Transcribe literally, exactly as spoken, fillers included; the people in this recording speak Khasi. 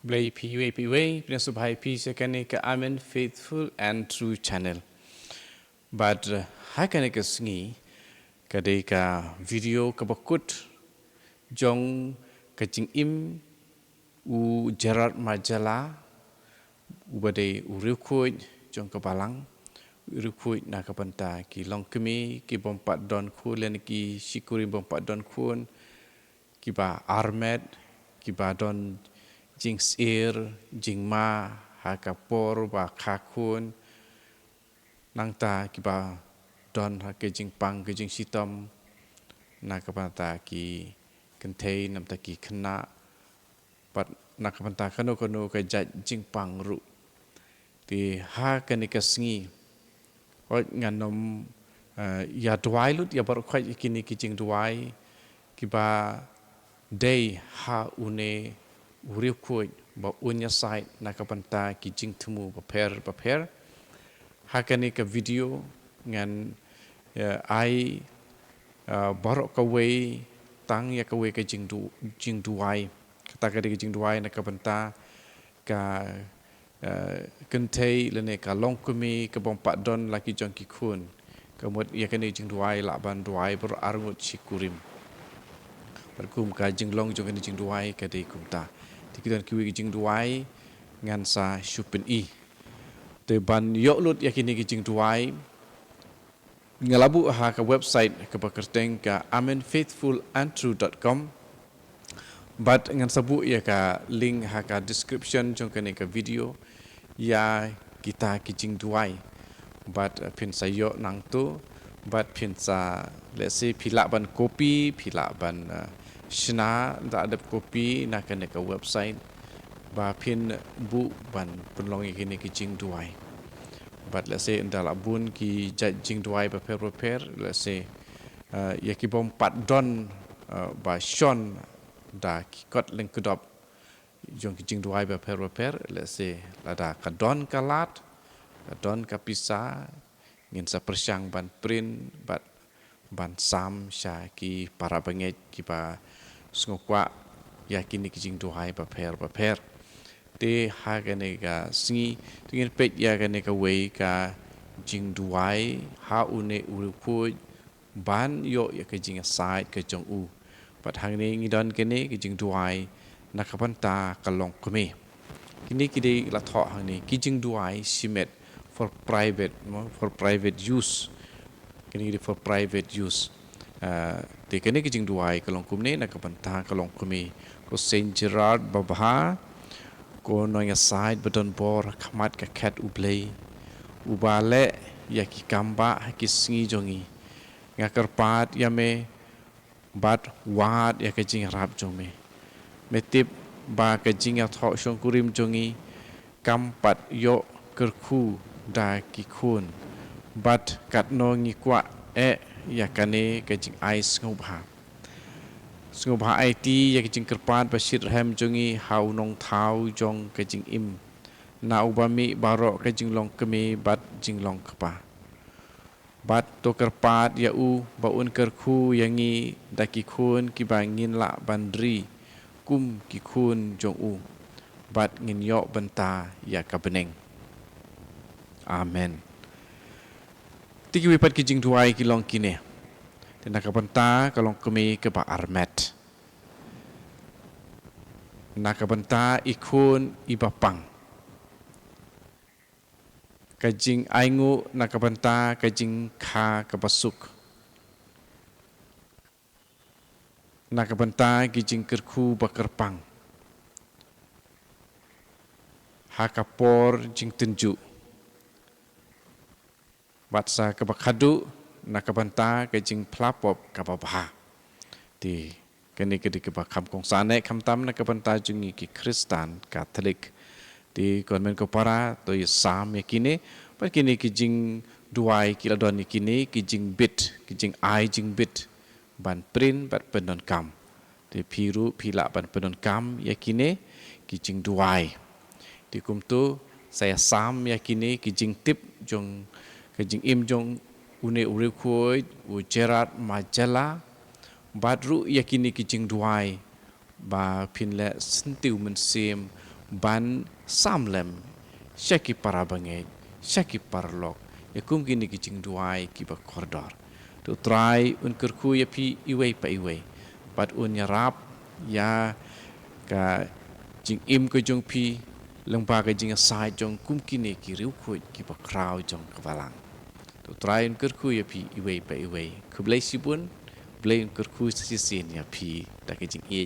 Blei phi wei phi wei, pynshai sngewbha ïa phi sha kane ka Amen Faithful and True Channel. Bad, eh, ha kane ka sngi, ka dei ka video kaba kut jong ka jingim u Gerard Majella, uba dei u riewkhuid jong ka balang, u riewkhuid na ka bynta ki longkmie, ki bym pat don khun, lane ki shikurim bym pat don khun, kiba armet, kiba don jingsyier, jingma, ha ka por ba kha khun, nangta kiba don ha ka jingpang, ka jingshitom, na ka bynta ki kynthei, nangta ki khynnah, bad na ka bynta kano kano ka jait jingpang ruh. Te ha kane ka sngi, hooid ngan nym, eh, ïa duwai lut ïa baroh khoit ïa kine ki jingduwai, kiba dei ha une u riewkhuid ba un ïasaid na ka bynta ki jingthmu bapher bapher. Ha kane ka video ngan, eh, ai, eh, baroh kawei tang ïa kawei ka jingdu-, jingduwai. Kata ka dei ka jingduwai na ka bynta ka, eh, kynthei lane ka longkmie ka bym pat don la ki jong ki khun. Ka mut ïa kane jingduwai lah ban duwai baroh arngut shikurim. Bad kum ka jinglong jong kane jingduwai ka dei kumta. Te ki don kiwei ki jingduwai ngan sa shu pyni. Te ban ïoh lut ïa kine ki jingduwai, nga la buh ha ka website kaba kyrteng ka amen faithful and true dot com. Bad ngan sa buh ïa ka link ha ka description jong kane ka video ïa kita ki jingduwai. Bad, eh, phin sa ïoh nangto, bad phin sa, let's say, phi lah ban copy, phi lah ban, eh, shna da dep copy na kane ka website, ba phin buh ban pynlong ïa kine ki jingduwai. Bad let's say ynda la bun ki jait jingduwai bapher bapher, let's say, eh, ïa ki bym pat don, eh, ba shon da ki kot lyngkdop jong ki jingduwai bapher bapher, let's say lada ka don ka lad, ka don ka pisa, ngin sa pyrshang ban print bad ban sam sha ki para bangeit kiba sngewkwah ïa kine ki jingduwai bapher bapher. Te ha kane ka sngi, te ngin peit ïa kane kawei ka jingduwai ha une u riewkhuid ban ïoh ïa ka jingïasaid ka jong u. Bad hangne ngi don kane ka jingduwai na ka bynta ka longkmie. Kine ki dei la thoh hangne ki jingduwai shimet for private, mo, for private use. Kine ki dei for private use. Ah, te kane ka jingduwai ka long kumne na ka bynta ka longkmie. Ko Saint Gerard babha, ko nongïasaid ba don bor ha khmat ka khet U Blei, uba leh ïa ki kambah ha ki sngi jong ngi. Nga kyrpad ïa me bad wad ïa ka jingïarap jong me. Me tip ba ka jingïathoh shongkurim jong ngi kam pat ïoh kyrkhu da ki khun, bad katno ngi kwah eh ïa kane ka jingai sngewbha. Sngewbha aiti ïa ka jingkyrpad ba shitrhem jong ngi ha u Nongthaw jong ka jingim, na uba mih baroh ka jinglong kmie bad jinglong kpa. Bad to kyrpad ïa u ba un kyrkhu ïa ngi da ki khun kiba ngin lah ban ri kum ki khun jong u, bad ngin ïoh bynta ïa ka bneng. Amen. Te kiwei pat ki jingduwai ki long kine. Te na ka bynta ka longkmie kaba armet, na ka bynta i khun iba pang, ka jingainguh na ka bynta ka jingkha kaba suk, na ka bynta ki jingkyrkhu ba kyrpang ha ka por jingtynjuh, bad sa kaba khadduh na ka bynta ka jingphla pop kaba bha. Te kane ka dei kaba kham kongsan eh khamtam na ka bynta jong ngi ki Khristan Katholik. Te ko hynmen ko para, to ïa sam ïa kine, bad kine ki jingduwai ki la don ïa kine ki jingbit, ki jingai jingbit ban print bad pyndonkam. Te phi ruh phi lah ban pyndonkam ïa kine ki jingduwai. Te kumto sa ïa sam ïa kine ki jingtip jong ka jingim jong une u riewkhuid u Gerard Majella, bad ruh ïa kine ki jingduwai ba phin leh syntiew mynsiem ban sam lem sha ki para bangeit, sha ki paralok, ïa kum kine ki jingduwai kiba kordor. To U Trai un kyrkhu ïa phi iwei pa iwei, bad un ïarap ïa ka jingim ka jong phi lyngba ka jingïasaid jong kum kine ki riewkhuid kiba khraw jong ka balang. To U Trai un kyrkhu ïa phi iwei pa iwei. Khublei shibun. Blei un kyrkhu shisien ïa phi da ka jingïeit